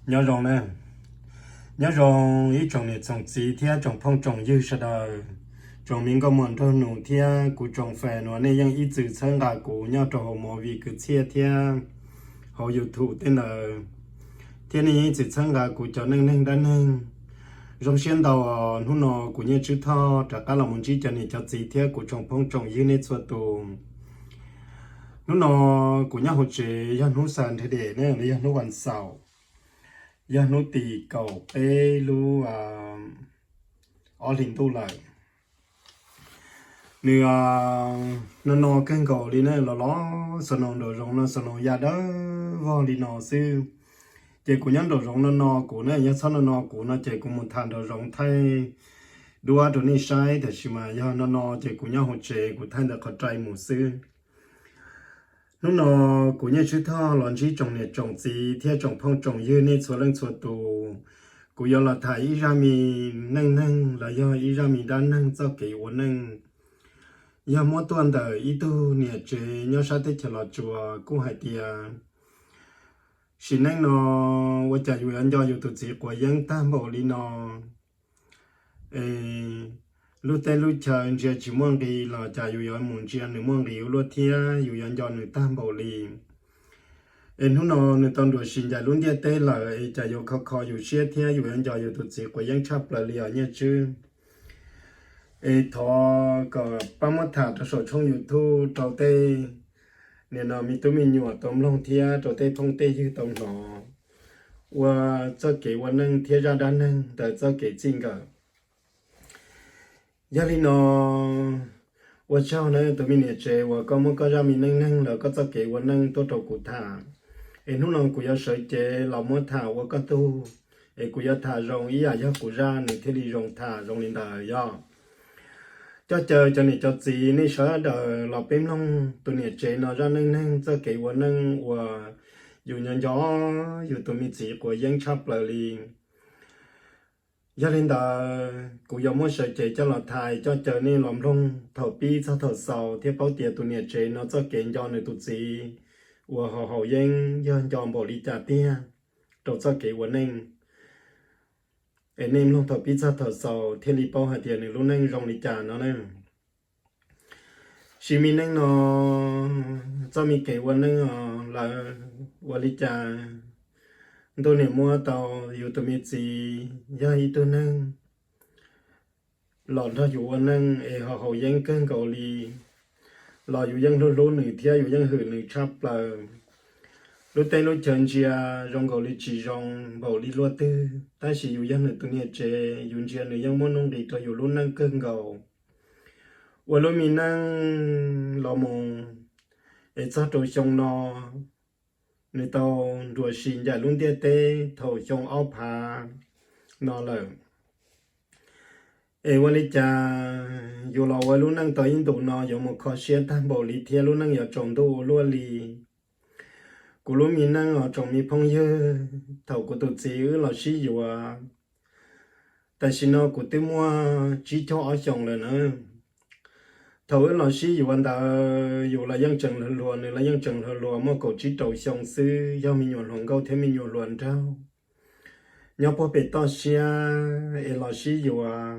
Nyob zoo na, nyob zoo ib tsoom niam tsoom txiv thiab tsoom phooj tsoom ywg sawv daws, tsoom me nkauj muam nraug nus thiab kuv tsoom fam uas nej yeej ib txwm txhawb nqa kuv nyob rau hauv movie kwv txhiaj thiab hauv YouTube tej ntawd, thiab nej yeej ib txwm txhawb nqa kuv cov neej neeg dab neeg. Zoo siab ntau, hnub no kuv Nyiaj Tswb Thoj rov qab los mus ntsib cov niam cov txiv thiab kuv tsoom phooj tsoom ywg nej txhua tus. Hnub no kuv nyob hauv tsev, yog hnub Saturday ne, yog hnub vas xaum, yog hnub tim kaum peb lub ob hlis ntuj lawm. Nws no no kawg nkaus li ne, los los snow nraum zoov no, snow ya dawb vog li no xwb. Ces kuv nyob nraum zoov no no kuv ne, yog txhob no no kuv no ces kuv mus tham nraum zoov thaij duab rau nej saib, tiam sis mas yog no no ces kuv nyob hauv tsev kuv thaij ntawm qhov rai mus xwb. Hnub no kuv Nyiaj Tswb Thoj los ntsib tsoom niam tsoom txiv thiab tsoom phooj tsoom ywg nej txhua leej txhua tus, kuv yuav los tham ib zaj me neej neeg los yog ib zaj me dab neeg txoj kev ua neej. Yog muab tuaj ntawm ib tug niam tsev nyob sab teb chaws Los Tsuas kuj hais tias, sim neej no ua cas yus yuav nco yus tus txiv quav yeeb tag npaum li no. Lub teb lub chaw ntsia tsis muaj nqis los cas yus yuav mus ntsia nws muaj nqis ua luaj thiab, yus yuav nco nws tag npaum li. Es hnub no nws tau nruam sim ncaim lub ntiaj teb lawm, es cas yuav kho kho yus siab thiab yus yuav nco yus tus txiv quav yeeb tshaj plaws li os Nyiaj Tswb. Es thov kom pab muab tham rau saum tshooj YouTube rau tej nim no me tub me nyuam tau mloog thiab rau tej phooj tej ywg tau hnov ua txoj kev ua neej thiab zaj dab neeg ntawm txoj kev txij nkawm. Yog li no, ua tsaug nawb tus me niam tsev uas koj muab koj zaj me neej neeg los koj txoj kev ua neej tuaj rau kuv tham. Es hnub no kuv yuav sawv cev los muab tham ua koj tug, es kuv yuav tham zoo ib yam yog kuv zaj nws thiaj li zoo tham zoo li ntawd yog. Coj caw cov niam cov txiv nej sawv daws los peb mloog tus niam tsev no zaj neej neeg txoj kev ua neej uas yus nco nco yus tus me txiv quav yeeb tshaj plaws li. Yog li ntawd kuv yuav muab sawv cev coj los tham, coj caw nej los mloog thaum pib txog thaum xaus thiab paub tias tus niam tsev no txoj kev nco nws tus txiv uas haus haus yeeb yog nco npaum li cas tiag rau txoj kev ua neej. Es nej mloog thaum pib txog thaum xaus thiaj li paub hais tias nws lub neej zoo li cas no na. Sim me neej no txoj me kev ua neej os lawv ua li cas, ntuj niam muab tau yus tus me txiv yog ib tug neeg los nrog yus ua neej es haus haus yeeb kawg nkaus li, los yus yeej hlub hlub nws thiab yus yeej hwm nws tshaj plaws. Lub teb lub chaw ntsia zoo nkaus li tsis zoo npaum li luaj twg, tab sis yus yog nws tus niam tsev, yus ntsia nws yeej muaj nuj nqis rau yus lub neej kawg nkaus. Ua lub me neej los mus, es txog rau xyoo no, nws tau nruam sim ncaim lub ntiaj teb thaum xyoo ob phav no lawm. Es ua li cas yus los ua lub neej tau ib ntus no yuav mus kho siab tag npaum li thiab lub neej yuav tsaus ntuj ua luaj li. Kuv lub me neej os tsoom me phooj ywg, thaum kuv tus txiv wb los sib yuav, tam sim no kuv twb muaj tsib caug ob xyoos lawm na. Thaum wb los sib yuav ntawd yus los yeej tseem hluas hluas, nws los yeej tseem hluas hluas, muaj kaum tsib rau xyoo xwb, yog me nyuam hluas nkauj thiab me nyuam hluas nraug nyob puag pem toj siab es los sib yuav.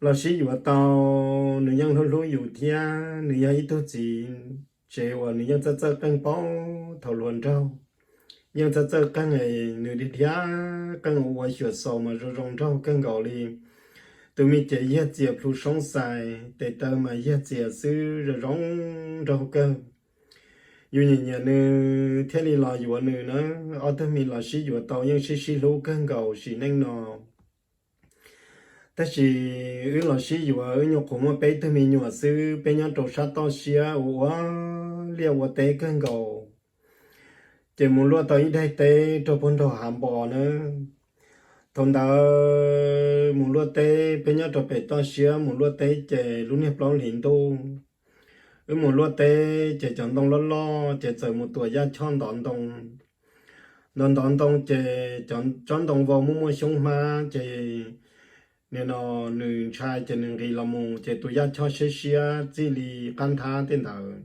Los sib yuav tau, nws yeej hlub hlub yus thiab nws yog ib tug txiv tsev uas nws yeej txawj txawj qeej paub thaum hluas nraug. Yeej txawj txawj qeej, nws dhia dhia qeej ua xyuam xaus mas zoo zoo nraug kawg nkaus li. Tus me cev yiag txias plhu soob xais, tes taw mas yiag txias xwb zoo zoo nraug kawg. Yus nyiam nyiam nws thiaj li los yuav nws na. Ob tug me los sib yuav tau yeej sib sib hlub kawg nkaus sim neej no. Tab sis wb los sib yuav wb nyuam qhuav muaj peb tug me nyuam xwb, peb nyob rau sab toj siab ua ua liaj ua teb kawg nkaus. Ces mus luaj tau ib daim teb rau puag nraum hav npo na. Thaum ntawd mus luaj teb, peb nyob rau pem toj siab mus luaj teb ces lub niag plaub hlis ntuj, wb mus luaj teb ces cov ntoo loj loj ces txawm mus tuam yaj choj ntov ntoo. Ntov ntov ntoo ces cov tsob ntoo vau muaj muaj xyoob hmab ces nim no nws ntshai ces nws nqis los mus ces tus yaj choj siab siab txij li qab nthab tej ntawd.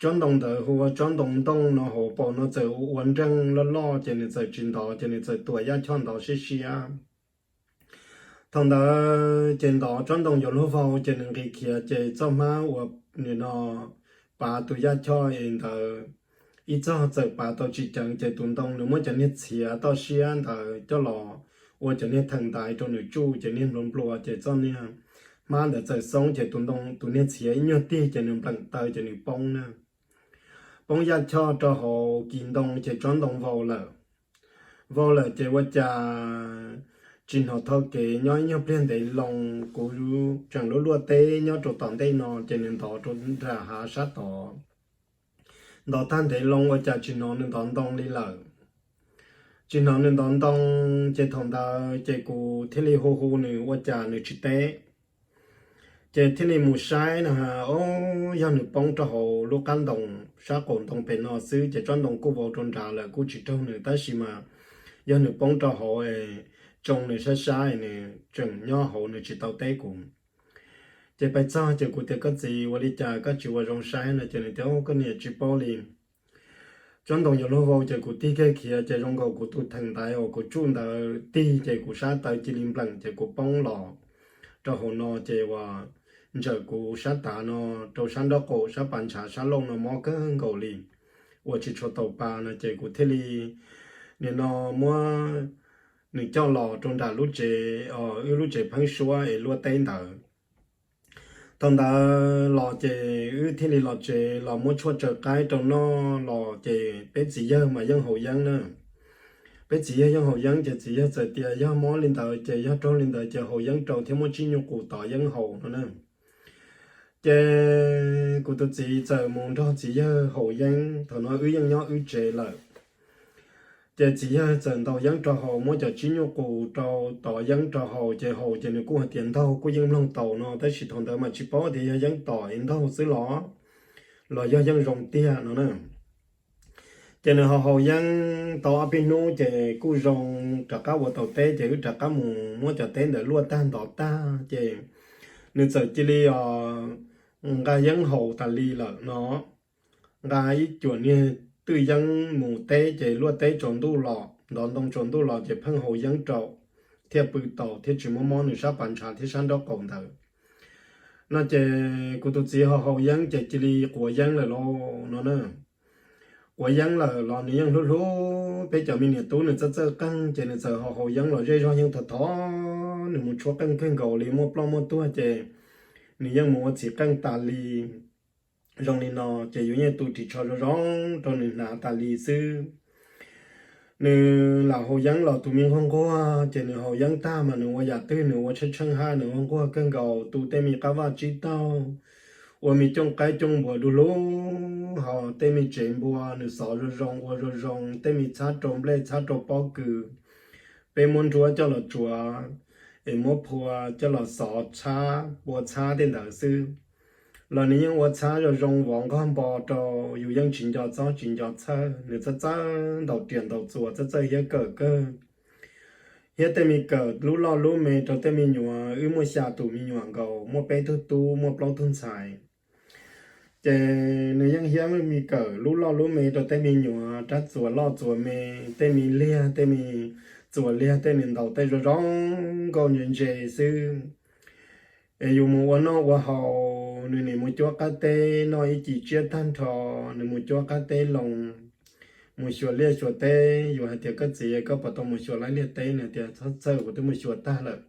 tsob ntoo ntawd hu ua tsob ntoo ntooj no hauv paus no txawm ua nreej loj loj ces nws txawm tsis ntov ces nws txawm tuam Yaj Choj ntov siab siab. Thaum ntawd ces ntov tsob ntoo yuav luag vau ces nws nqis khiav ces txoj hmab uas nim no pav tus Yaj Choj es ntawd ib txog txawm pav tau tsis ceev ces tus ntoo nws muab cov niag txhiav toj siab ntawd coj los ua cov niag theem ntaiv rau nws tsuj ces niag nplua nplua ces txoj niag hmab ntawd txawm xoob ces tus ntoo tus niag txhiav ib nyuag tig ces nws npleem taw ces nws poob na. Poob Yaj Choj rau hauv kis ntoo ces tsob ntoo vau lawm. Vau lawm ces ua cas tsis hnov tho kev nyob ib nyuag pliag ntev loo, kuv tseem luaj luaj teb nyob rau tom ntej no ces nws ntov rau nram hav sab tod. Ntov tag ntev loo ua cas tsis hnov nws ntov ntoo li lawm. Tsis hnov nws ntov ntoo ces thaum ntawd ces kuv thiaj li hu hu nws ua cas nws tsis teb. Ces thiaj li mus saib no, o, yog nws poob rau hauv lub qab ntoo sab qaum ntoo pem no xwb ces tsob ntoo kuj vau rau nrad lawm kuj tsis raug nws tab sis mas yog nws poob rau hauv es tsoo nws sab sab nws tseem nyob hauv nws tsis tau teb kuv. Ces pais txog ces kuv tias koj txiv ua li cas koj tsis ua zoo saib no ces nws tias koj niam tsis paub li. Tsob ntoo yuav luag vau ces kuv tig kiag khiav ces zoo nkaus kuv tus theem ntaiv uas kuv tsuj ntawd tig ces kuv sab tawv cia li npleem ces kuv poob los rau hauv no ces uas ntsawm kuv sab tav no rau sab nraub qaum sab pas ntshav sab laug no mob kawg nkaus li, ua tsis tshua tau pa no ces kuv thiaj li nim no muab nws coj los rau nram lub tsev, wb lub tsev pheeb suab es luaj teb ntawd. Thaum ntawd los ces wb thiaj li los tsev los muab tshuaj tsaws qaib rau noj los ces peb txiv yawg mas yeej haus yeeb na. Peb txiv yawg yeej haus yeeb ces txiv yawg txawm tias yog mob li ntawd ces yog raug li ntawd ces haus yeeb rau thiab muab tsib nyuj qus tov yeeb haus no na. Ces kuv tus txiv txawm mus nrog txiv yawg haus yeeb, thaum no wb yeej nyob wb tsev lawm. Ces txiv yawg txawm ntaus yeeb rau haus, muab cov tsib nyuj qus rau tov yeeb rau haus, ces haus ces nws kuj hais tias ntaug kuj yeej mloog taus no, tab sis thaum ntawd mas tsis paub tias yog yeeb tom es ntaug xwb los, los yog yeej zoo tiag no na. Ces nws haus haus yeeb tau ob peb hnub ces kuj zoo, rov qab ua tau teb ces wb rov qab mus muab cov teb ntawd luaj tag ntov tag ces nws txawm cia li os nqa yeeb haus tas li lawm no. Nqa ib cuam niag twj yeeb mus teb ces luaj teb tsaus ntuj los ntov ntoo tsaus ntuj los ces pheej haus yeeb rau thiaj pw tau thiab tsis muaj mob nws sab pas ntshav thiab sab nraub qaum ntawd. No ces kuv tus txiv haus haus yeeb ces cia li quav yeeb lawm lauj no na. Quav yeeb lawm los nws yeej hlub hlub peb cov me niam tub, nws txawj txawj qeej ces nws txawm haus haus yeeb los zej zog yeej thov thov nws mus tshuab qeej kawg nkaus li, muaj ploj muaj tuag ces nws yeej mus ua txiv qeej tas li. Zoo li no ces yus yeej tu ris tsho zoo zoo rau nws hnav tas li xwb. Nws lam haus yeeb los tus me nquag nquag ces nws haus yeeb tag mas nws ua yam twg nws ua tsheej tsheej haj, nws ua nquag kawg nkaus, tu tej me qab vaj tsib taug, ua me cooj qaib cooj npua du lug, ho tej me tsev npua nws xov zoo zoo ua zoo zoo, tej me txhab rau nplej txhab rau pob kws, peb muab nruab coj los tsuav es muab phua coj los xov txhab, pua txhab tej ntawd xwb los nws yeej ua txhab zoo zoo vov nqog npo rau, yus yeej tsis nco txob tsis nco txhawj. Nws txawj txawj ntaus riam ntaus txuas, txawj txawj hiab kawm kawg, hiab tej me kawm lub loj lub me rau tej me nyuam, wb muaj xya tus me nyuam nkaus, muaj peb tug tub muaj plaub tug ntxhais. Ces nws yeej hiab me kawm lub loj lub me rau tej me nyuam, rab txuas loj txuas me, tej me liag tej me txuas liag tej nws ntaus tej zoo zoo nkauj ntse ntse xwb. Es yus mus ua noj ua haus, nws nim mus cuab qab teb noj ib cim tsiab tag nrho, nws mus cuab qab teb loo, mus xyuas liaj xyuas teb. Yus hais tias koj txiv, koj puas tau mus xyuas laib liaj teb? Nws tias txhob txhawj, kuv twb mus xyuas tag lawm.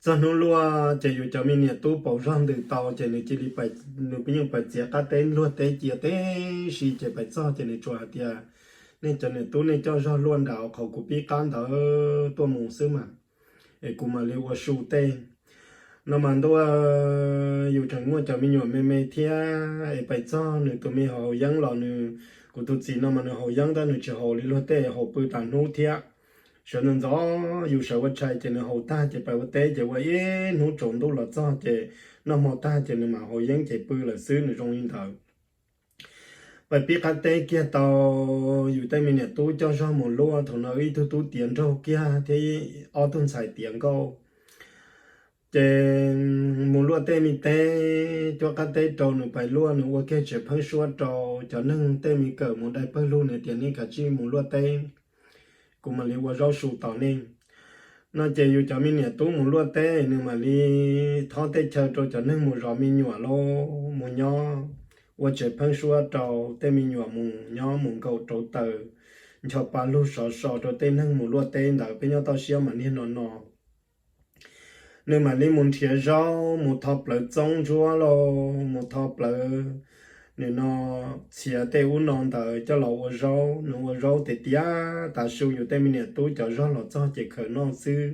Txog hnub luaj ces yus cov me niam tub pauv zog ntws tau ces nws cia li, nws yeej pais txiav qab teb luag teb cia teb si ces pais txog ces nws tsuas hais tias nej cov niam tub nej coj zog luaj nram qhov kuv pib qab ntawd tuaj mus xwb mas, es kuv mam li ua su tej. No mas ntuj, yus tseem muaj cov me nyuam me me thiab es pais txog nws tus me haus yeeb los nws, kuv tus txiv no mas nws haus yeeb tab nws tsis haus li luag tej haus pw tas hnub thiab. Sawv ntxov ntxov yus sawv ua tshais ces nws haus tag ces pais ua teb ces ua ib hnub tsaus ntuj los txog ces noj hmo tag ces nws mam haus yeeb ces pw lawm xwb, nws zoo li ntawd. Pais pib qab teb kiag tau yus tej me niam tub coj zog mus luaj, thaum no ib tug tub tiav nraug kiag thiab ob tug ntxhais tiav nkauj. Ces mus luaj tej me teb, cuab qab teb rau nws pais luaj, nws ua kiag tsev pheeb suab rau cov neeg tej me kawm mus dai pawg lug, nws tias nej kav tsij mus luaj teb, kuv mam li ua zaub su tos nej. No ces yus cov me niam tub mus luaj teb, nws mam li thob tej chaw rau cov neeg mus zov me nyuam los mus nyob ua tsev pheeb suab rau tej me nyuam mus nyob mus nkaum rauv taws, ncho pa lug sov so rau tej neeg mus luaj teb ntawd. Peb nyob toj siab mas niag no no. Nws mam li mus nrhiav zaub, mus tho plawv txoob ntsuab los mus tho plawv, nws no txhiav tej ub no ntawd coj los ua zaub. Nws ua zaub tiav tiav tas su, yus tej me niam tub cov zog los txog ces khaws noj xwb.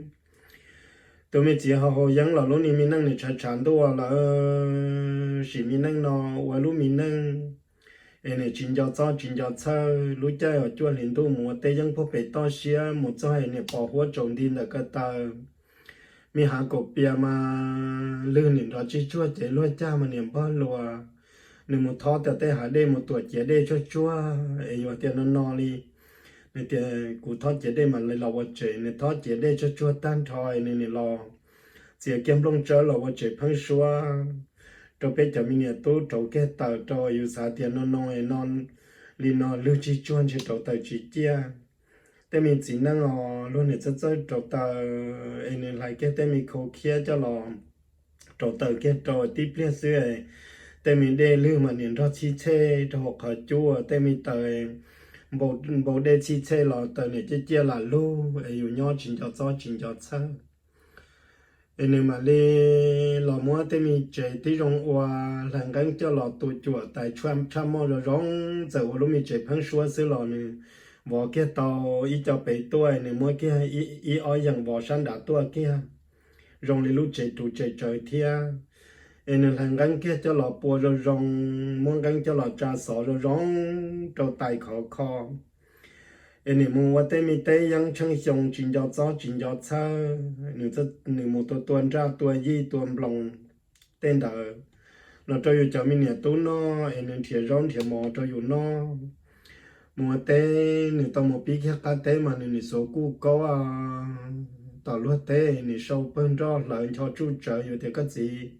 Tus me txiv haus haus yeeb los lub niag me neej nws tshav tshav ntuj lawm, sim me neej no ua lub me neej es nws tsis nco txob tsis nco txhawj. Lub caij uas cuaj hlis ntuj mus ua teb yeeb puag pem toj siab mus txog es nws pos huab tsaus nti ntawm ko taw, me hav kaum pias mas lwg nws nrov tsig tsuag ces luag cag mas nws npog luas. Nws mus thob tau tej hav dej mus tuam ciav dej tsuag tsuag es yus tias no no li, nws tias kuv thob ciav dej mam li los ua tsev. Nws thob ciav dej tsuag tsuag tag nrho es nws nim los txiav kiag nplooj tsawb los ua tsev pheeb suab rau peb cov me niam tub rauv kiag taws rau. Yus xav tias no no es no li no lwg tsig tsuag ntshe rauv taws tsis ciaj. Tej me txiv neej os, luag niam txawj txawj rauv taws es nws hlais kiag tej me khau khiab coj los rauv taws kiag rau tib pliag xwb, tej me dej lwg mas niam nrog txhij txhej rau hauv qhov cub, tej me taws npau dej txhij txhej los taws niam ciaj ciaj lam lug es yus nyob tsis nco txob tsis nco txhawj. Es nws mam li los muab tej me tsev tib zoo ua, hlais nqeeb coj los tua cuam tais tshaj moj zoo zoo, txawm ua lub me tsev pheeb suab xwb los nws vov kiag tau ib co pem tuaj, nws muab kiag ib ob yeem vov sab nrad tuaj kiag zoo li lub tsev ruv tsev tsawv thiab. Es nws hlais nqeeb kiag coj los pua zoo zoo, muab nqeeb coj los tsa xov zoo zoo rau tais khov kho. Es nws mus ua tej me teb yeeb tsheej xyoo tsis nco txob tsis nco txhawj, nws mus tua tua nraj tua yij tua nploos tej ntawd los rau yus cov me niam tub noj, es nws nrhiav zaub nrhiav mov rau yus noj. Mus ua teb nws tau mus pib kiag qab teb mas nws nim xuav kuj kaub tom luag teb, nws sau pawg nroj hlawv ncho tsuj tsawv, yus tias koj txiv,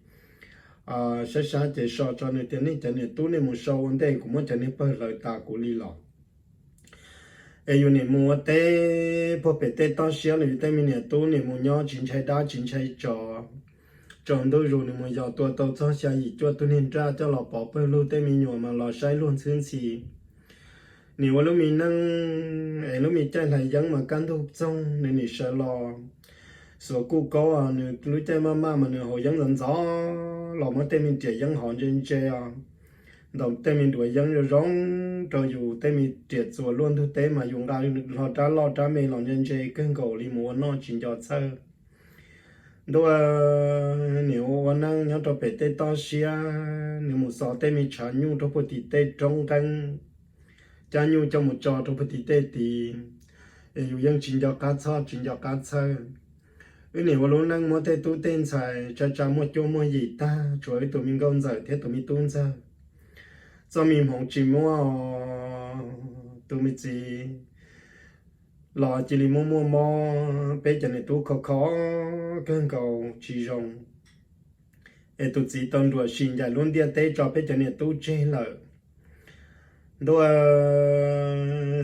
saib sab ces so tso, nws tias nej cov niam tub nej mus sau ua ntej, kuv muab cov niag pawg hlawv tas kuv li los. Es yus nim mus ua teb puag pem tej toj siab los yus tej me niam tub nim mus nyob tsis ntshai dab tsis ntshai tsov. Tsaus ntuj zus nws mus yos tua tau txog xya yim cuaj tug niag nraj coj los pov pawg lug, tej me nyuam mas los saib luag ntxhwb ntxhi. Nim ua lub me neej es lub me caij hlais yeeb mas kaj ntug txoog nws nim sawv los xuav kuj kaub, nws lub caij maj maj mas nws haus yeeb ntxov ntxov los muab tej me riam yeeb hov ntse ntse os, ntaus tej me nruav yeeb zoo zoo rau yus tej me riam txuas luaj ntug teb mas yus nqa hlo rab loj rab me los ntse ntse kawg nkaus li mus ua noj tsis nco txhawj. Ntuj, nim ua ua neej nyob rau pem tej toj siab, nws mus xov tej me tshav nyuj rau puag tim tej roob nqeeb, cab nyuj coj mus tso rau puag tim tej tid, es yus yeej tsis nco qab txhob tsis nco qab txhawj. Wb nim ua lub neej muab tej tub tej ntxhais tsa tsa muaj cuab muaj yim tag, tshuav wb tus me nkauj ntxawm thiab tus me tub ntxawg. Txoj me hmoov tsis muaj, tus me txiv los cia li muaj muaj mob, peb cov niam tub kho kho kawg nkaus tsis zoo. Es tus txiv tau nruam sim ncaim lub ntiaj teb tso peb cov niam tub tseg lawm. Ntuj,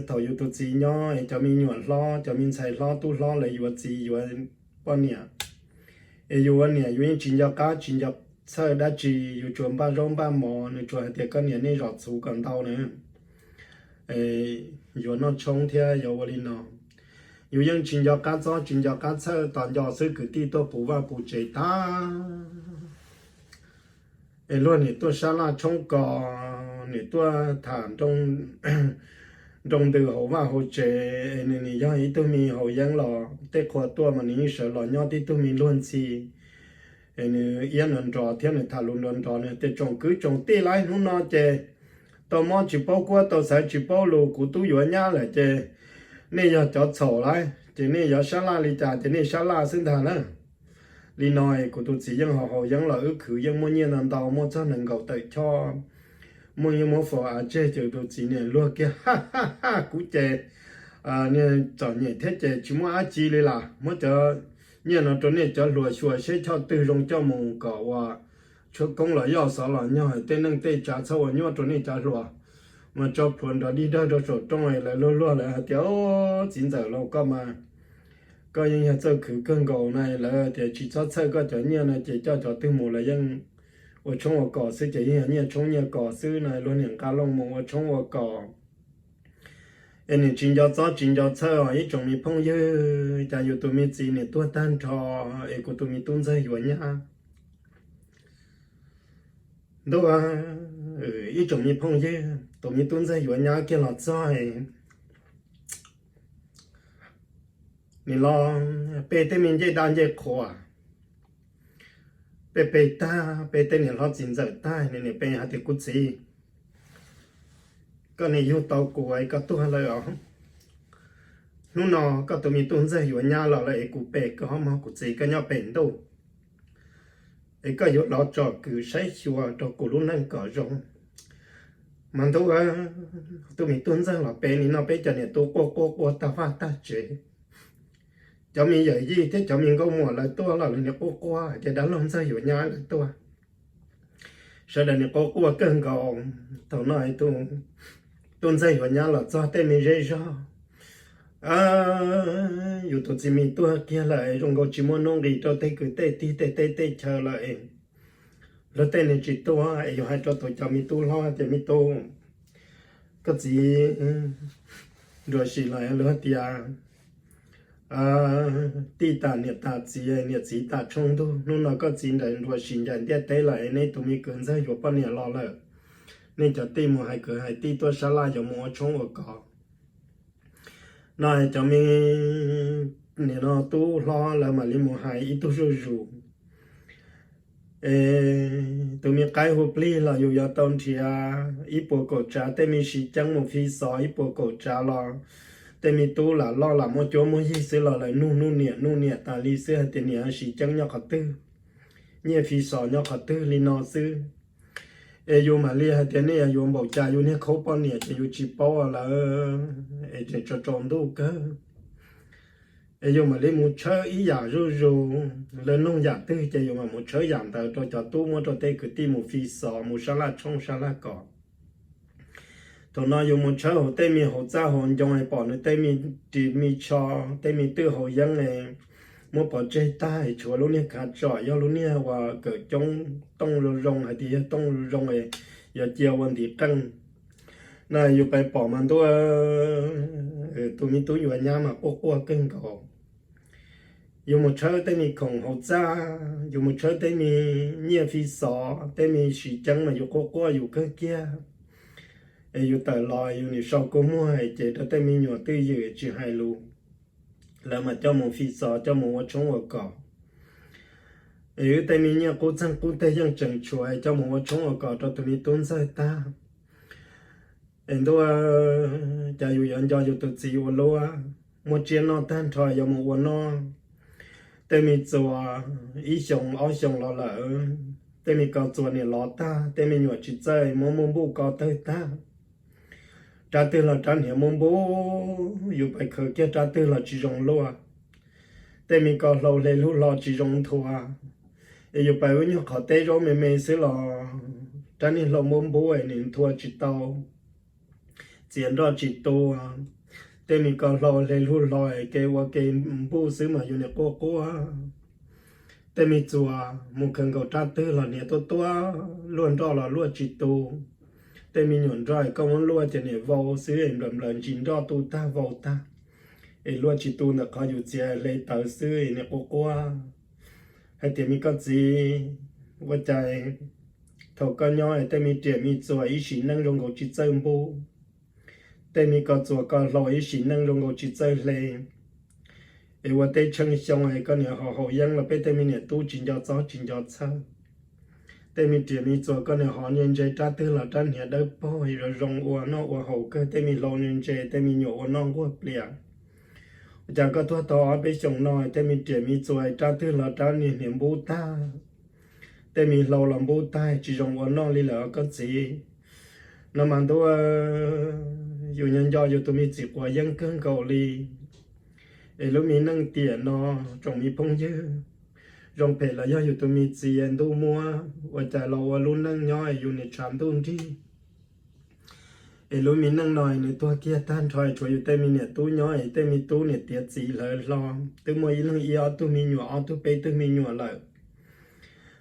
thaum yus tus txiv nyob es cov me nyuam hlob, cov me ntxhais hlob tub hlob lawv yuav txiv yuav poj niam, es yus ua niam yus yeej tsis nco qab tsis nco txhawj dab tsi, yus tsuas npaj zaub npaj mov, nws tsuas hais tias koj niam nej zom txhuv kom ntau na, yuav noj tshoob thiab yuav ua li no. Yus yeej tsis nco qab txob tsis nco qab txhawj, tos nco xwb kwv tij tuaj puv vaj puv tsev tag. Es luag nim tuaj sab laj tshoob kos, nim tuaj tham nroo ntws hauv vaj hauv tsev, es nws nim yog ib tug me haus yeeb los tej qhua tuaj mas nws yeej sawv los nyob tib tug me luag ntxhi. Es nws iab nrov nrov thiab nws tham lus nrov nrov, nws tias tsoom kwv tsoom tij lauj, hnub no ces tau mob tsis paub kuab, tau xaiv tsis paub lus, kuv tub yuav nyab lawm ces nej yog cov txhaum lauj, ces nej yuav sab laj li cas ces nej sab laj xwb ntag na. Li no es kuv tus txiv yeej haus haus yeeb los wb khwv yeej muaj nyiaj ntau ntau, muaj txog nees nkaum tawm choj, muaj yeej muab faus av tseg, ces tus txiv niam luag kiag, ha ha ha, kuv ces txom nyem thiab ces tsis muaj dab tsi li las, muab cov nyiaj no rau nej cov hluas xyuas seb choj twg zoo coj mus kom ua tshuaj koob los yoj xov los nyog tej neej tej tsav txhob ua nyuaj rau nej cov hluas. Mas tso plhuav nrov dig dawg rau saum rooj, lawv luag luag lawv hais tias, Au, txiv ntxawm laus koj mas, koj yeej yog txawj khwv kawg nkaus na. Lawv tias tsis txhob txhawj, koj cov nyiaj no ces coj cov twg mus los yeej ua tshoob ua kos xwb, ces yeej yog nyiaj tshoob nyiaj kos xwb na. Luag niam nqa looj mus ua tshoob ua kos es niam tsis nco txob tsis nco txhawj os ib tsoom me phooj ywg. Cas yus tus me txiv niam tuag tag nrho es kuv tus me tub ntxawg yuav nyab. Ntuj, ib tsoom me phooj ywg, tus me tub ntxawg yuav nyab kiag los txog, nim los pe tej me ncej daj ncej qhua, pe pe tag, pe tej niam hlob txiv ntxawm tag, niam pe hais tias, Kuv txiv, koj niam yug tau kuv es koj tuag lawm os. Hnub no koj tus me tub ntxawg yuav nyab los lawm es kuv pe koj ob mog, kuv txiv, koj nyob pem ntuj es koj yuav los tsom kwm saib xyuas rau kuv lub neej kom zoo. Mas ntuj, tus me tub ntxawg los pe nim no peb cov niam tub quaj quaj quaj tag vaj tag tsev. Cov me yawm yij thiab cov me nkauj muam lawv tuaj los lawv niam quaj quaj tias dab laug ntxawg yuav nyab lawv tuaj. Sawv daws niam quaj quaj kawg nkaus. Thaum no tub ntxawg yuav nyab los txog tej me zej zog, yus tus txiv me tuag kiag lawm, zoo nkaus tsis muaj nuj nqis rau tej kwv tej tij tej teb tej chaw lawm. Luag tej neeg tsis tuaj es yus hais rau tus cov me tub hlob tias, Me tub, koj txiv nruam sim lawm, luag tias tij tas niam tas txiv, niam txiv tas tshooj ntug. Hnub no koj txiv nruam sim ncaim ntiaj teb lawm es neb tus me kwv ntxawg yuav poj niam los lawm. Nej cov tij mus hais kwv hais tij tuaj sab laj yuav mus ua tshoob ua kos. No cov me nim no tub hlob lawv mam li mus hais ib tug zuj zus. Es tus me qaib hu plig los yus yuav tau nrhiav ib puas kaum tsav tej me siv ceeb mus fi xov ib puas kaum tsav los tej me tub lam loj lam muaj cuab muaj yig xwb los lawv nug nuj niam nuj niam tas li xwb hais tias niam siv ceeb nyob qhov twg, nyiaj fi xov nyob qhov twg li no xwb. Es yus mam li hais tias nej yuav npaum cas yus niag khaub poj niam ces yus tsis paub lawm, es tseem tsaus tsaus ntuj kawg. Es yus mam li mus tshawb ib yam zuj zus, lawv nug yam twg ces yus mam mus tshawb yam ntawd rau cov tub muab rau tej kwv tij mus fi xov mus sab laj tshoob sab laj kos. Thaum no yus mus tshawb hauv tej me hauv txaj hauv ncoo pom nws tej me ris me tsho, tej me twj hauv yeeb, muab pov tseg tag es tshuav lub niag kav tsom yog lub niag uas kawm coob tooj zoo zoo hais tias yog tooj zoo zoo yuav cia ua ntiv qeej. No yus pais pom mas ntuj, tus me tub yuav nyab mas quaj quaj kawg nkaus. Yus mus tshawb tej me khoom hauv txaj, yus mus tshawb tej me nyiaj fi xov, tej me siv ceeb mas yus quaj quaj yus kawg kiag. Es yus tawm los yus nim sau kua muag es ces rau tej me nyuam twj ywm tsis hais lus, lawv mas coj mus fi xov coj mus ua tshoob ua kos. Es wb tej me nyiaj qub txeeg qub teg yeej tseem tshuav coj mus ua tshoob ua kos rau tus me tub ntxawg tag. Es ntuj, cas yus yuav nco yus tus txiv ua luaj, muaj tsiaj noj tag nrho yuav mus ua noj. Tej me txuas ib xyoos ob xyoos los lawm, tej me ko txuas niam lov tag, tej me nyuam tsis txawj muab muaj npuj ko tawg tag. Rab twg los rab hniav muaj npuj, yus pais khaws kiag rab twg los tsis zoo luaj. Tej me ko hlau hle lub hlo tsis zoo nthua, es yus pais ub nyuag qhov teb zaub me me xwb los rab niag hlau muaj npuj es nim nthua tsis tau, txiav nroj tsis tua. Tej me ko hlau hle lub hlo es ke ua ke npuj xwb mas yus nim quaj quaj. Tej me txuas mus khaws nkaus rab twg los hniav tuaj tuaj, luaj nroj los luaj tsis tu. Tej me nyuam nroj koj muab luaj ces nim vau xwb es nplawm nplawm ntsis nroj tu tag vau tag, es luaj tsis tu ntawm qhov yus txiav hle tawv xwb es nim quaj quaj. Hais tias me koj txiv, ua cas thaum koj nyob es tej me riam me txuas ib sim neej zoo nkaus tsis txawj npuj, tej me ko txuas ko hlau ib sim neej zoo nkaus tsis txawj hle, es ua tej tsheej xyoo es koj niam ho haus yeeb los peb tej me niam tub tsis nco txob tsis nco txhawj. Tej me riam me txuas koj niam hov ntse ntse rab twg los rab hniav dawb paug zoo zoo ua noj ua haus kawg, tej me hlau ntse ntse tej me nyuam ua noj nquag plias. Ua cas koj tuag tau ob peb xyoos no tej me riam me txuas rab twg los rab niag hniav npub tag, tej me hlau los npub tag tsis zoo ua noj li lawm koj txiv. No mas ntuj, yus nco nco yus tus me txiv quav yeeb kawg nkaus li. Es lub me neej tiam no, tsoom me phooj ywg, zoo phem los yog yus tus me txiv ntuj muab ua cas los ua lub neej nyob es yus nim tshav ntuj nrig. Es lub me neej no nws tuag kiag tag nrho, tshuav yus tej me niam tub nyob es tej me tub niam tiav txiv hlawv hlo, twb muaj ib leeg ib ob tug me nyuam, ob tug peb tug me nyuam lawm,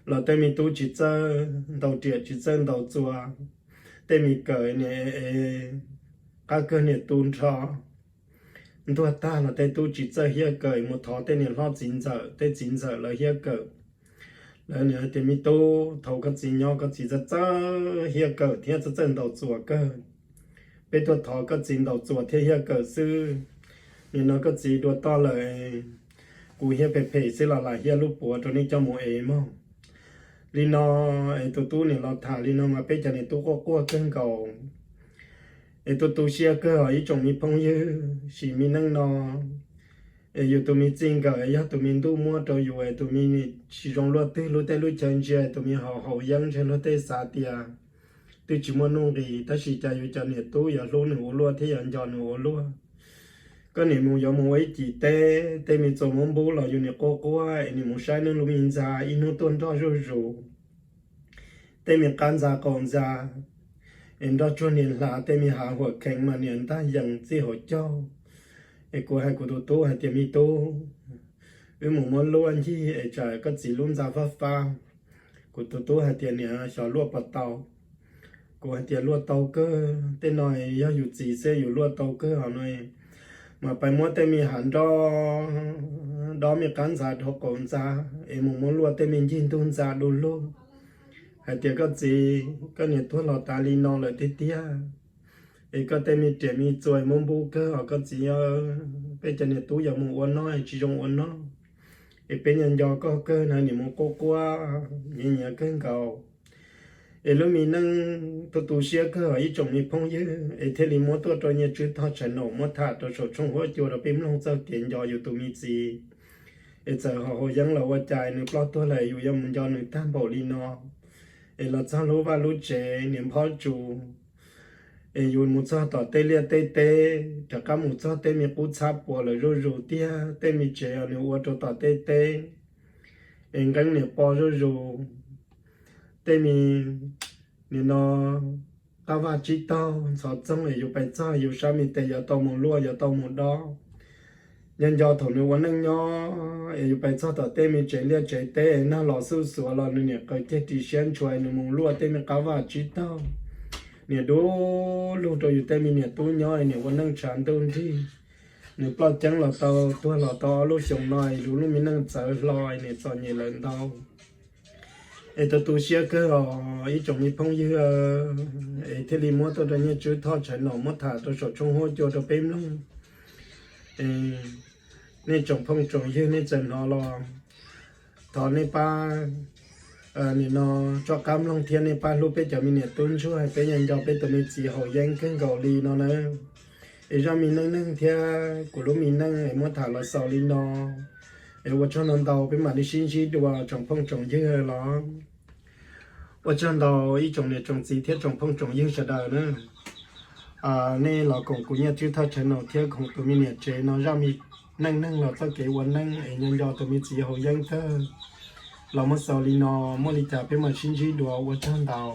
los tej me tub tsis txawj ntaus riam tsis txawj ntaus txuas, tej me kawm nim qab kawg niam tu nrho. Ntuag tag los tej tub tsis txawj hiab kawm mus thov tej niam hlob txiv ntxawm, tej txiv ntxawm lawv hiab kawm. Lawv nim hais tias me tub, thaum koj txiv nyob koj txiv txawj txawj hiab kawm thiab txawj txawj ntaus txuas kawg. Peb tuaj thov koj txiv ntaus txuas thiab hiab kawm xwb. Nim no koj txiv dua toj lawm, kuv hiab phem phem xwb los lam hiab lub puav rau nej coj mus ev mog. Li no, es tus tub nim los tham li no mas peb cov niam tub quaj quaj kawg nkaus. Es tu tu siab kawg os ib tsoom me phooj ywg, sim me neej no es yus tus me txij nkawm yog tus me ntuj muab rau yus es tus me tsis zoo luaj twg, luag tej lub chaw ntsia tus me haus haus yeeb ntshe luag tej xav tias twb tsis muaj nuj nqis, tab sis cas yus cov niam tub yuav hlub nws ua luaj thiab yuav nco nws ua luaj. Koj nim mus yuav mus ua ib cim teb, tej me txuas muab npub los yus nim quaj quaj es nim mus saib nws lub me ntxa, ib hnub tuaj nroj zuj zus. Tej me qab ntxa qaum ntxa es nroj tsuag niam hla, tej me hav huam kheev mas niam ntaj yees txij hauv caug. Es kuv hais kuv tus tub hais tias me tub, wb mus muab luaj ncig es tsam koj txiv lub ntxa fab fab. Kuv tus tub hais tias niam, xyov luaj puas tau? Kuv hais tias luaj tau kawg, tej no yog yus txiv xwb yus luaj tau kawg os no. Mas pais muab tej me hav nroj dob me qab ntxa dhau qaum ntxa es mus muab luaj tej me ncig ntug ntxa du lug. Hais tias koj txiv, koj niam tuag los tas li no lawm tiag tiag, es koj tej me riam me txuas muab npub kawg os koj txiv. Peb cov niam tub yuav mus ua noj es tsis zoo ua noj, es peb nco nco koj kawg na, nim mus quaj quaj nyiav nyiav kawg nkaus. Es lub me neej tu tu siab kawg os ib tsoom me phooj ywg, es thiaj li muab tuaj rau Nyiaj Tswb Thoj channel muab tham rau saum tshooj huab cua rau peb mloog txoj kev nco yus tus me txiv. Es txawm haus haus yeeb los ua cas nws ploj tuag lawm yus yuav mus nco nws tag npaum li no. Es los txog lub vaj lub tsev niam nphob tsu, es yus mus txog tom tej liaj tej teb, rov qab mus txog tej me qub txhab puas lawm zuj zus tiag, tej me tsev os nws ua rau tom tej teb es nqeeb niam po zuj zus. Tej me nim no qab vaj tsib taug ntxhov txoog es yus pais txog yus sab me tes yuav tau mus luaj yuav tau mus dob. Nco nco thaum nws ua neej nyob es yus pais txog tom tej me tsev liaj tsev teb es nag los xuj xuav los nws niam qaws ceg ris siab ntshua nws mus luaj tej me qab vaj tsib taug. Niam du lug rau yus tej me niam tub nyob es niam ua neej tshav ntuj nrig. Nws ploj ceeb los tau, tuag los tau ob lub xyoos no es yus lub me neej txawv hlo es niam txom nyem lawm ntau. Es tu tu siab kawg os ib tsoom me phooj ywg, es thiaj li muab tuaj rau Nyiaj Tswb Thoj channel muab tham rau saum tshooj huab cua rau peb mloog. Nej tsoom phooj tsoom ywg nej tseem hnov los thov nej pab nim no tso qab mloog thiab nej pab hlub peb cov me niam tub ntsuag, peb nco nco peb tus me txiv haus yeeb kawg nkaus li no na. Es zaj me neej neeg thiab kuv lub me neej es muab tham los xaus li no. Es ua tsaug ntau ntau, peb mam li sib ntsib dua tsoom phooj tsoom ywg los. Ua tsaug ntau ib tsoom niam tsoom txiv thiab tsoom phooj tsoom ywg sawv daws na. Nej los koom kuv Nyiaj Tswb Thoj channel thiab koom tus me niam tsev no zaj me neej neeg los txoj kev ua neej es nco nco tus me txiv haus yeeb kawg los muab xaus li no, muaj li cas peb mam sib ntsib dua, ua tsaug ntau.